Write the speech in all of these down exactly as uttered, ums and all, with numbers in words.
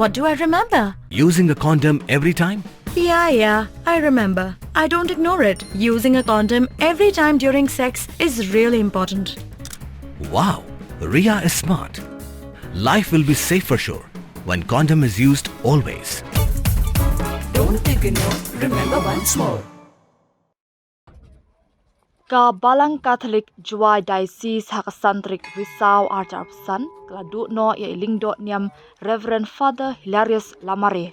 What do I remember? Using a condom every time? Yeah, yeah, I remember. I don't ignore it. Using a condom every time during sex is really important. Wow, Ria is smart. Life will be safe for sure when condom is used always. Don't ignore, remember once more. Ka Balang Catholic Jowai Diocese ha ka san tarik Risaw arhajar arphew san ka la duh noh ïa i lyngdoh niam Reverend Father Hilarius Lamare.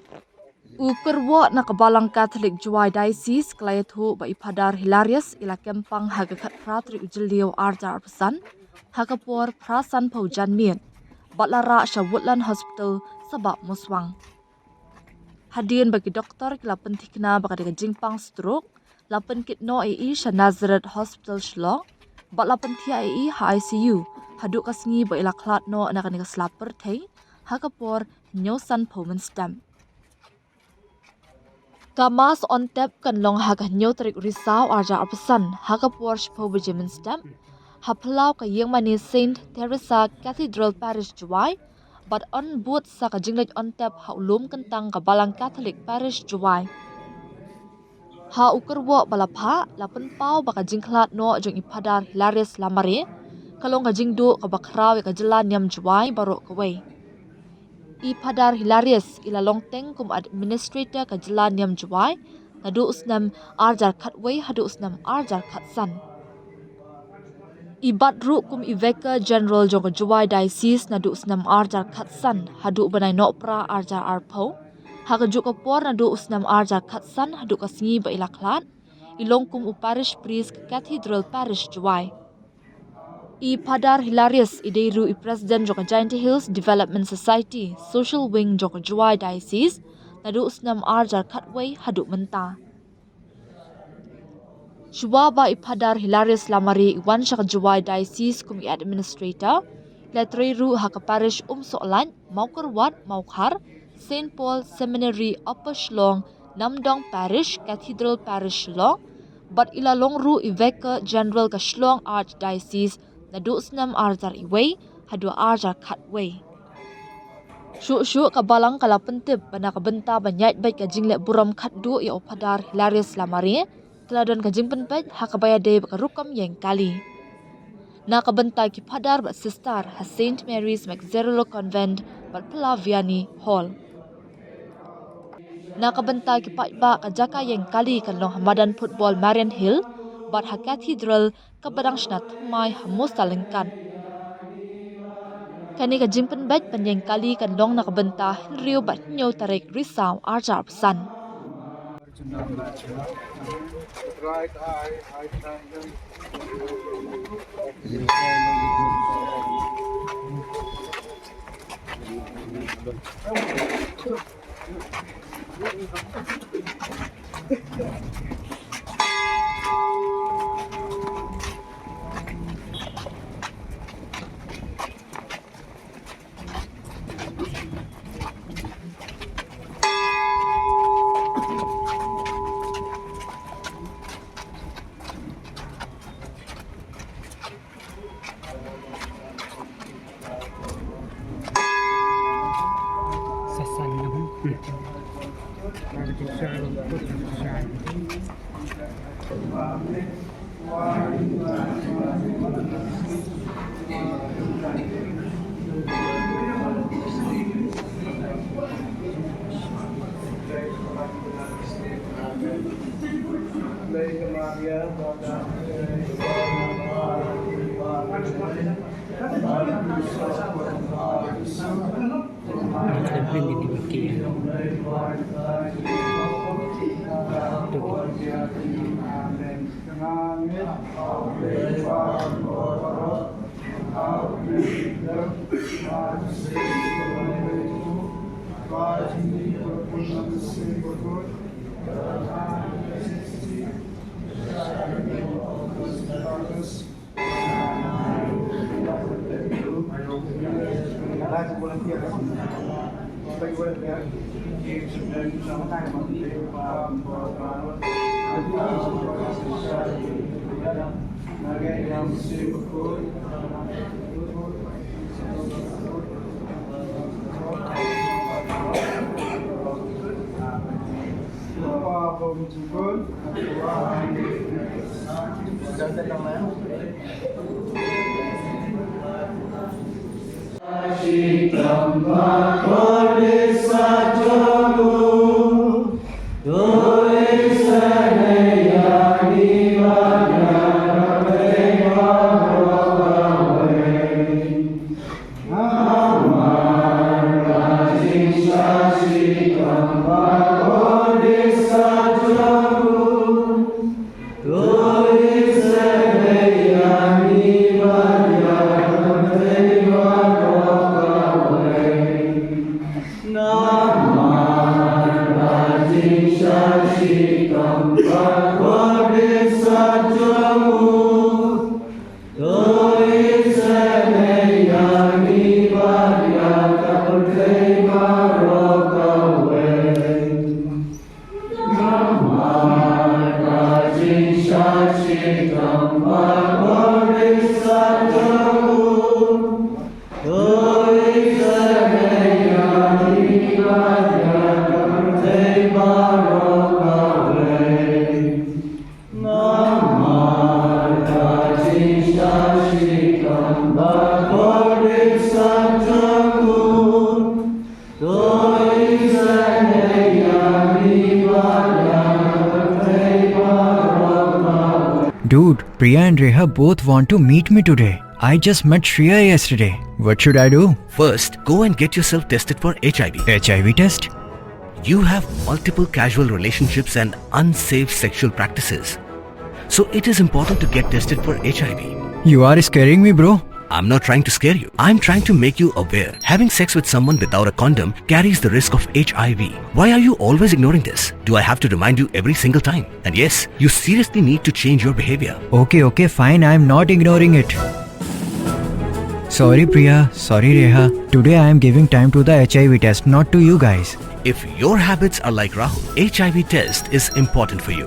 U kyrwoh na ka Balang Catholic Jowai Diocese ka la ïathuh ba i Phadar Hilarius i la kem pang ha ka khatphra tarik u Jylliew arhajar arphew san ha ka por phra sanphew janmiet bad la rah sha Woodland Hospital sa Bah Moswang. Hadien ba ki doktor ki la pynthikna ba ka dei ka jingpang stroke, la pynkit noh ïa i sha Nazareth Hospital Shillong bad la pynthiah ïa i ha I C U haduh ka sngi ba i la khlad noh na kane ka sla pyrthei ha ka por hynñiew sanphew mynstep. Ka Mass on Tap kan long ha ka hynñiew tarik Risaw arhajar arphew san ha ka por shiphew baje mynstep ha phyllaw ka ïingmane Saint Teresa Cathedral Parish Jowai bad yn bud sa ka jingleit on tap ha u lum kyntang ka Balang Catholic Parish Jowai. Ha u kyrwoh ba la phah la pynpaw ba ka jingkhlad noh jong i Phadar Hilarius Lamare ka long ka jingduh kaba khraw ïa ka jylla niam Jowai baroh kawei. I Phadar Hilarius i la long teng kum administrator ka jylla niam Jowai naduh u snem arhajar khatwei haduh u snem arhajar khatsan. I bat ruh kum i Vicar General jong ka Jowai Diocese naduh u snem arhajar khatsan haduh u bnai Nohprah arhajar arphew. Ha kajuh ka por naduh u snem arhajar khatsan haduh ka sngi ba i la khlad, i long kum u Parish Priest ka Cathedral Parish Jowai. I Phadar Hilarius i dei ruh i President jong ka Jaintia Hills Development Society Social Wing jong ka Jowai Diocese naduh u snem arhajar khatwei haduh mynta. Shuwa ba i Phadar Hilarius Lamare i wan sha ka Jowai Diocese kum i administrator, la trei ruh ha ka parish Umsohlait, Mawkyrwat, Mawkhar, Saint Paul Seminary, Upper Shillong, Namdong Parish, Cathedral Parish Shillong, bad i la long ruh i Vicar General ka Shillong Archdiocese naduh u snem arhajar wei haduh arhajar khatwei. Shuh shuh ka balang ka la pyntip ba na ka bynta ban ïaid beit ka jingleh burom khatduh ïa u Phadar Hilarius Lamare, ka la don ka jingpynbeit ha kaba ïadei bad ka rukom ïeng kali. Na ka bynta ki Phadar bad Sister ha Saint Mary's Makerere Convent bad Phlaviani Hall. Na ka bynta ki paidbah ka jaka ïeng kali kan long ha madan football Marian Hill bad ha Cathedral kaba dang shna thymmai ha Mosalyngkat. Kane ka jingpynbeit ban ïeng kali kan long na ka bynta hynriew bad hynñiew tarik Risaw arhajar arphew san. Dude, Priya and Reha both want to meet me today. I just met Shreya yesterday. What should I do? First, go and get yourself tested for H I V. H I V test? You have multiple casual relationships and unsafe sexual practices. So it is important to get tested for H I V. You are scaring me, bro. I'm not trying to scare you. I'm trying to make you aware. Having sex with someone without a condom carries the risk of H I V. Why are you always ignoring this? Do I have to remind you every single time? And yes, you seriously need to change your behavior. Okay, okay, fine. I'm not ignoring it. Sorry, Priya. Sorry, Reha. Today I am giving time to the H I V test, not to you guys. If your habits are like Rahul, H I V test is important for you.